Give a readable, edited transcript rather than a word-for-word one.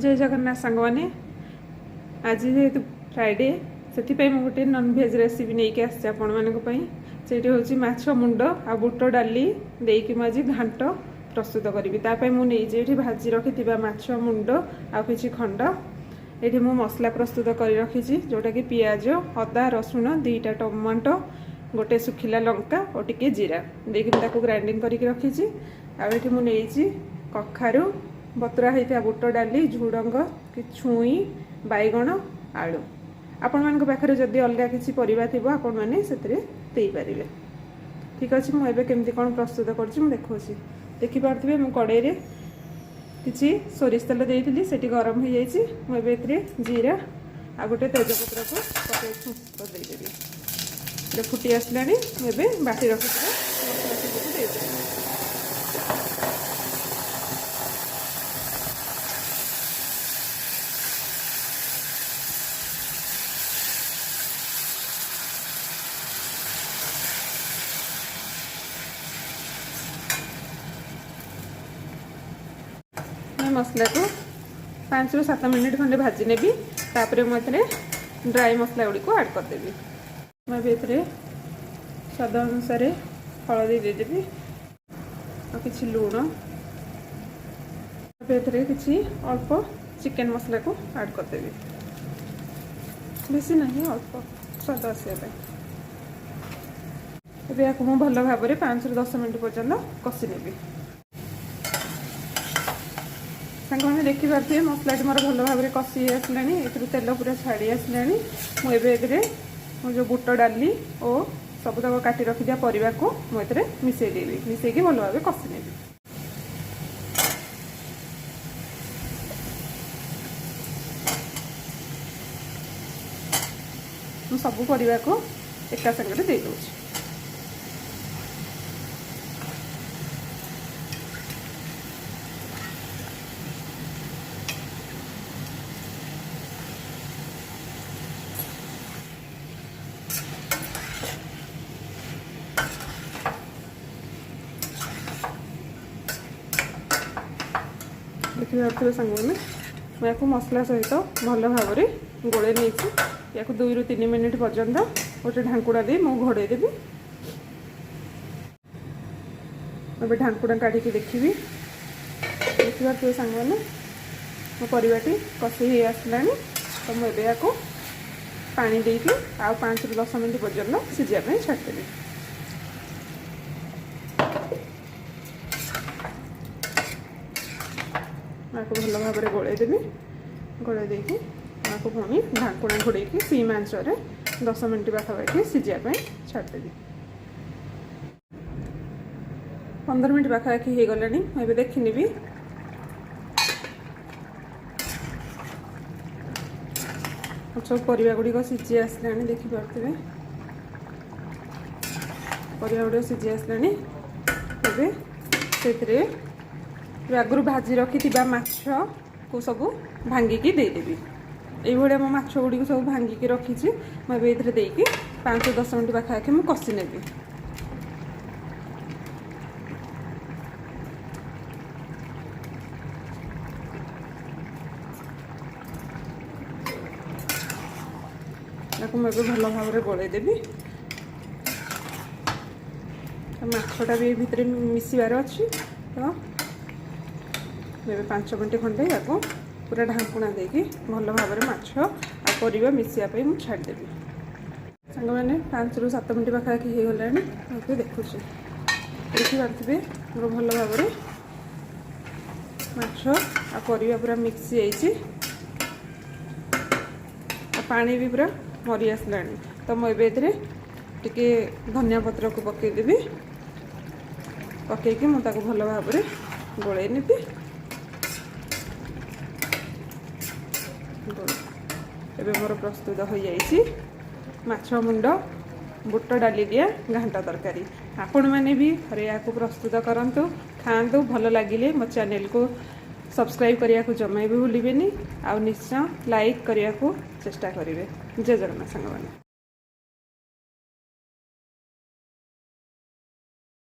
ଜୟ ଜଗନ୍ନାଥ ସାଙ୍ଗମାନେ। ଆଜି ଯେହେତୁ ଫ୍ରାଇଡ଼େ, ସେଥିପାଇଁ ମୁଁ ଗୋଟେ ନନଭେଜ୍ ରେସିପି ନେଇକି ଆସିଛି ଆପଣମାନଙ୍କ ପାଇଁ। ସେଇଠି ହେଉଛି ମାଛ ମୁଣ୍ଡ ଆଉ ବୁଟ ଡାଲି ଦେଇକି ମୁଁ ଆଜି ଘାଣ୍ଟ ପ୍ରସ୍ତୁତ କରିବି। ତା ପାଇଁ ମୁଁ ନେଇଛି ଏଠି ଭାଜି ରଖିଥିବା ମାଛ ମୁଣ୍ଡ ଆଉ କିଛି ଖଣ୍ଡ। ଏଠି ମୁଁ ମସଲା ପ୍ରସ୍ତୁତ କରି ରଖିଛି, ଯେଉଁଟାକି ପିଆଜ, ଅଦା, ରସୁଣ, 2ଟା ଟମାଟୋ, ଗୋଟେ ଶୁଖିଲା ଲଙ୍କା ଓ ଟିକେ ଜିରା ଦେଇକି ମୁଁ ତାକୁ ଗ୍ରାଇଣ୍ଡିଙ୍ଗ କରିକି ରଖିଛି। ଆଉ ଏଠି ମୁଁ ନେଇଛି କଖାରୁ, ବତୁରା ହେଇଥିବା ବୁଟ ଡାଲି, ଝୁଡ଼ଙ୍ଗ, ଛୁଇଁ, ବାଇଗଣ, ଆଳୁ। ଆପଣମାନଙ୍କ ପାଖରେ ଯଦି ଅଲଗା କିଛି ପରିବା ଥିବ, ଆପଣମାନେ ସେଥିରେ ଦେଇପାରିବେ। ଠିକ୍ ଅଛି, ମୁଁ ଏବେ କେମିତି କ'ଣ ପ୍ରସ୍ତୁତ କରୁଛି ମୁଁ ଦେଖାଉଛି। ଦେଖିପାରୁଥିବେ, ମୁଁ କଡ଼େଇରେ କିଛି ସୋରିଷ ତେଲ ଦେଇଥିଲି, ସେଠି ଗରମ ହେଇଯାଇଛି। ମୁଁ ଏବେ ଏଥିରେ ଜିରା ଆଉ ଗୋଟେ ତେଜପତ୍ରକୁ ପକାଇ ଦେଇଦେବି। ଏଟା ଫୁଟି ଆସିଲାଣି। ମୁଁ ଏବେ ବାଟି ରଖିଥିବା ମସଲା ସବୁକୁ ଦେଇଦେବି। ମୁଁ ମସଲାକୁ 5ରୁ 7 ମିନିଟ୍ ଖଣ୍ଡେ ଭାଜି ନେବି। ତାପରେ ମୁଁ ଏଥିରେ ଡ୍ରାଏ ମସଲା ଗୁଡ଼ିକୁ ଆଡ଼୍ କରିଦେବି। ମୁଁ ଏବେ ଏଥିରେ ସ୍ୱାଦ ଅନୁସାରେ ହଳଦୀ ଦେଇଦେବି ଆଉ କିଛି ଲୁଣ। ଏବେ ଏଥିରେ କିଛି ଅଳ୍ପ ଚିକେନ୍ ମସଲାକୁ ଆଡ଼୍ କରିଦେବି। ବେଶୀ ନାହିଁ, ଅଳ୍ପ ସ୍ୱାଦ ଆସିବା ପାଇଁ। ଏବେ ଏହାକୁ ମୁଁ ଭଲ ଭାବରେ 5ରୁ 10 ମିନିଟ୍ ପର୍ଯ୍ୟନ୍ତ କଷି ନେବି। ସାଙ୍ଗମାନେ, ଦେଖିପାରୁଥିବେ, ମସଲାଟି ମୋର ଭଲ ଭାବରେ କଷି ହେଇ ଆସିଲାଣି। ଏଥିରୁ ତେଲ ପୁରା ଛାଡ଼ି ଆସିଲାଣି। ମୁଁ ଏବେ ଏଥିରେ ମୁଁ ଯେଉଁ ବୁଟ ଡାଲି ଓ ସବୁତକ କାଟି ରଖିଥିବା ପରିବାକୁ ମୁଁ ଏଥିରେ ମିଶାଇ ଦେବି। ମିଶାଇକି ଭଲ ଭାବେ କଷି ନେବି। ମୁଁ ସବୁ ପରିବାକୁ ଏକା ସାଙ୍ଗରେ ଦେଇଦେଉଛି। ଦେଖିପାରୁଥିବେ ସାଙ୍ଗମାନେ, ମୁଁ ୟାକୁ ମସଲା ସହିତ ଭଲ ଭାବରେ ଗୋଳେଇ ନେଇଛି। ୟାକୁ 2ରୁ 3 ମିନିଟ୍ ପର୍ଯ୍ୟନ୍ତ ଗୋଟେ ଢାଙ୍କୁଣା ଦେଇ ମୁଁ ଘୋଡ଼େଇ ଦେବି। ଏବେ ଢାଙ୍କୁଣା କାଢ଼ିକି ଦେଖିବି। ଦେଖିପାରୁଥିବେ ସାଙ୍ଗମାନେ, ମୋ ପରିବାଟି କଷି ହେଇ ଆସିଲାଣି। ତ ମୁଁ ଏବେ ୟାକୁ ପାଣି ଦେଇକି ଆଉ 5ରୁ 10 ମିନିଟ୍ ପର୍ଯ୍ୟନ୍ତ ସିଝିବା ପାଇଁ ଛାଡ଼ିଦେବି। ଆକୁ ଭଲ ଭାବରେ ଗୋଳେଇ ଦେବି। ଗୋଳେଇ ଦେଇକି ଆକୁ ପୁଣି ଢାଙ୍କୁଣା ଘୋଡ଼େଇକି ସିମ୍ ଆଞ୍ଚରେ 10 ମିନିଟ୍ ପାଖାପାଖି ସିଝିବା ପାଇଁ ଛାଡ଼ିଦେବି। 15 ମିନିଟ୍ ପାଖାପାଖି ହେଇଗଲାଣି। ମୁଁ ଏବେ ଦେଖିନେବି। ସବୁ ପରିବା ଗୁଡ଼ିକ ସିଝି ଆସିଲାଣି। ଦେଖିପାରୁଥିବେ, ପରିବା ଗୁଡ଼ିକ ସିଝି ଆସିଲାଣି। ଏବେ ସେଥିରେ ଆଗରୁ ଭାଜି ରଖିଥିବା ମାଛକୁ ସବୁ ଭାଙ୍ଗିକି ଦେଇଦେବି। ଏଇଭଳିଆ ମୁଁ ମାଛ ଗୁଡ଼ିକୁ ସବୁ ଭାଙ୍ଗିକି ରଖିଛି। ମୁଁ ଏବେ ଏଥିରେ ଦେଇକି 5-10 ମିନିଟ୍ ପାଖାପାଖି ମୁଁ କଷି ନେବି। ତାକୁ ମୁଁ ଏବେ ଭଲ ଭାବରେ ଗୋଳେଇ ଦେବି। ମାଛଟା ବି ଏ ଭିତରେ ମିଶିବାର ଅଛି। ତ ଏବେ 5 ମିନିଟ୍ ଖଣ୍ଡେ ୟାକୁ ପୁରା ଢାଙ୍କୁଣା ଦେଇକି ଭଲ ଭାବରେ ମାଛ ଆଉ ପରିବା ମିଶିବା ପାଇଁ ମୁଁ ଛାଡ଼ିଦେବି। ସାଙ୍ଗମାନେ, 5ରୁ 7 ମିନିଟ୍ ପାଖାପାଖି ହେଇଗଲାଣି। ମୁଁ ଏବେ ଦେଖୁଛି। ଦେଖିପାରୁଥିବେ, ମୋର ଭଲ ଭାବରେ ମାଛ ଆଉ ପରିବା ପୁରା ମିକ୍ସ ହେଇଯାଇଛି ଆଉ ପାଣି ବି ପୁରା ମରି ଆସିଲାଣି। ତ ମୁଁ ଏବେ ଏଥିରେ ଟିକେ ଧନିଆ ପତ୍ରକୁ ପକାଇଦେବି। ପକାଇକି ମୁଁ ତାକୁ ଭଲ ଭାବରେ ଗୋଳେଇ ନେବି। ଏବେ ମୋର ପ୍ରସ୍ତୁତ ହୋଇଯାଇଛି ମାଛ ମୁଣ୍ଡ ବୁଟ ଡାଲି ଦିଆ ଘାଣ୍ଟ ତରକାରୀ। ଆପଣମାନେ ବି ଥରେ ଏହାକୁ ପ୍ରସ୍ତୁତ କରନ୍ତୁ, ଖାଆନ୍ତୁ। ଭଲ ଲାଗିଲେ ମୋ ଚ୍ୟାନେଲକୁ ସବସ୍କ୍ରାଇବ୍ କରିବାକୁ ଜମା ବି ଭୁଲିବେନି ଆଉ ନିଶ୍ଚୟ ଲାଇକ୍ କରିବାକୁ ଚେଷ୍ଟା କରିବେ। ଜୟ ଜଗନ୍ନାଥ ସାଙ୍ଗମାନେ।